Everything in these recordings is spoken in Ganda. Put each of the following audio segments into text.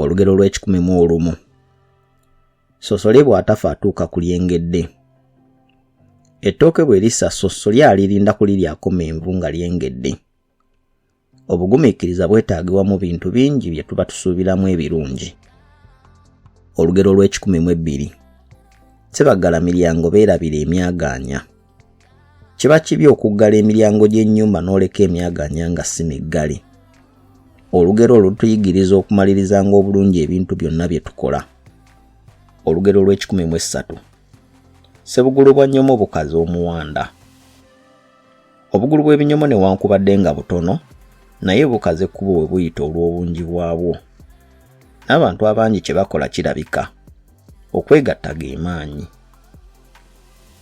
Olugero lw'ekikumi mu olumu. Ssossolye bw'atafa atuuka ku lyengedde. Ettooke bwe lissa ssossolye alirinda kuliryako menvu nga lyengedde. Obugumiikiriza bwetaagibwa mu bintu bingi bye tuba tusuubiramu ebirungi. Olugero lw'ekikumi mu ebbiri. Sebaggala miryango beerabira emyagaanya. Kiba kibi okuggala emiryango gy'ennyumba n'oleka emyagaanya nga si miggale. Olugero olwo lutuyigiriza okumalirizanga obulungi ebintu byonna bye tukola. Olugero lw'ekikumi mu essatu. Ssebugulu bwa nnyomo bukaza omuwanda. Obugulu bw'ebinyomo newankubadde nga butono naye bukaza ekkubo we buyita olw'obungi bwabwo. N'abantu abangi kye bakola kirabika. Okwegatta ge maanyi.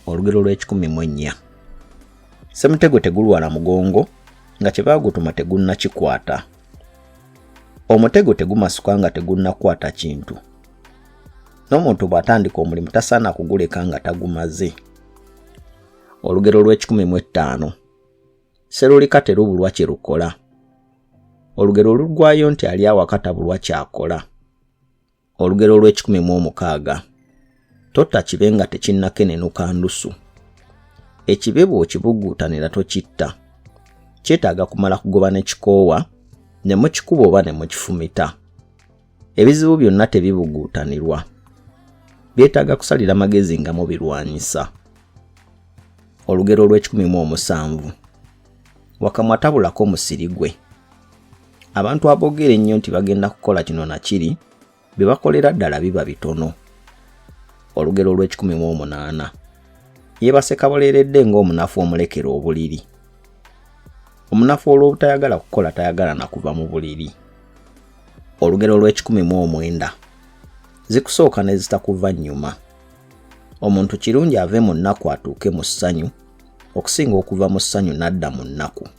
Olugero lw'ekikumi mu ennya. Ssemutego tegulwala mugongo nga kye baagutuma tegunnakikwata. Omutego tegumasuka nga tegunnakwata kintu. N'omuntu bw'atandika omulimu tasaana kuguleka nga tagumaze. Olugero lw'ekikumi mu ettaano. Sserulika terubulwa kye lukola. Olugero oluggwayo nti ali awaka tabulwa ky'akola. Olugero olw'ekikumi mu omukaaga. Totta kibe nga tekinnakenenuka ndusu. Ekibe bw'okibuguutanira tokitta. Kyetaaga kumala kugoba ne kikoowa, ne mukikuba oba ne mukifumita. Ebizibu byonna tebibuguutanirwa. Byetaaga kusalira magezi nga mubirwanyisa. Olugero olw'ekikumi mu omusanvu. Wakamwa tabulako musiri gwe. Abantu aboogera ennyo nti bagenda kukola kino na kiri, bye bakolera ddala biba bitono. Olugero olw'ekikumi mu omunaana. Yeebase kaboleeredde ng'omunafu omulekera obuliri. Omunafu olw'obutayagala kukola tayagala na kuva mu buliri. Olugero olw'ekikumi mu omwenda. Zikusooka ne zitakuva nnyuma. Omuntu kirungi ave mu nnaku atuuke mu ssanyu okusinga okuva mu ssanyu n'adda mu nnaku.